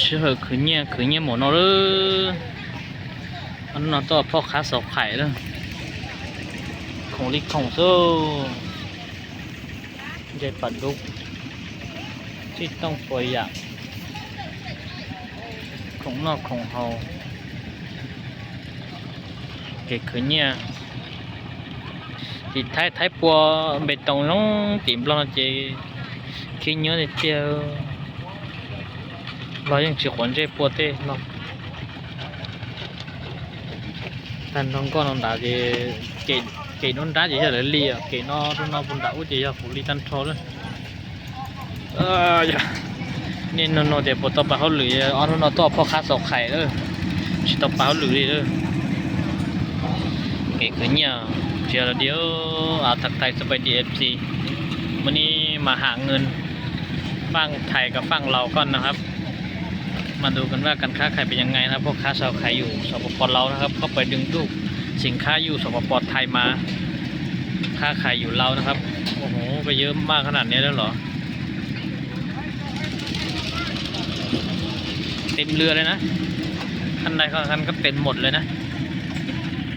ເຊື້ອເຫື່ອຄືເຫຍື່ອ ຄືເຫຍື່ອໝົດເນາະເດີ. ອັນນັ້ນເນາະ ຕໍ່ພໍ່ຄ້າຊາວຂາຍເດີ ຂອງລິກຂອງໂຊ ໃຫຍ່ປາດຸກ ທີ່ຕ້ອງຕົວຢ່າງ ຂອງນອກຂອງເຮົາ ເກເຄີເນຍ ຕິດທ້າຍ ທ້າຍປົວເບຕົງລົງ ຕີມບລັອກເຈ ຂີ້ເຫຍື້ອນິດດຽວ ລາວຍັງຊິຂວັນເຈປົວເຕເນາະ. ທ່ານນ້ອງກໍນ້ອງດາເຈ ເຈ ເຈໂນນດາເຈເລີຍລີ ເກນອໂຕນອບຸນດາອຸເຈຍອກູລີຕັນໂທເລີ. ເອີ ນີ້ໂນໂນເດ ບໍ່ຕ້ອງໄປເຮົາຫຼື ເອົາໂນໂນຕໍ່ພໍ່ຄ້າຊາວຂາຍເດີ ຊິຕ້ອງໄປເຮົາຫຼືເດີ. ເກຄືເນຍ ເຈລະດຽວ ອາ ທັກທາຍສະບາຍດີ ເອັຟຊີ ມື້ນີ້ມາຫາເງິນຝັ່ງໄທກັບຝັ່ງລາວກ່ອນນະຄັບ. ມາດູກັນວ່າການຄ້າຂາຍເປັນຍັງໄງນະ ພໍ່ຄ້າຊາວຂາຍຢູ່ ສປປ ລາວນະຄັບ ເຂົ້າໄປດຶງດູດສິນຄ້າຢູ່ ສປປ ໄທມາຄ້າຂາຍຢູ່ລາວນະຄັບ. ໂອ້ໂຫ ກໍເຍີະມາກຂະໜາດນີ້ແລ້ວເຫຼືອ ເຕັມເຮືອເລີຍນະ ຄັນໃດຄັນກໍເຕັມໝົດເລີຍນະ.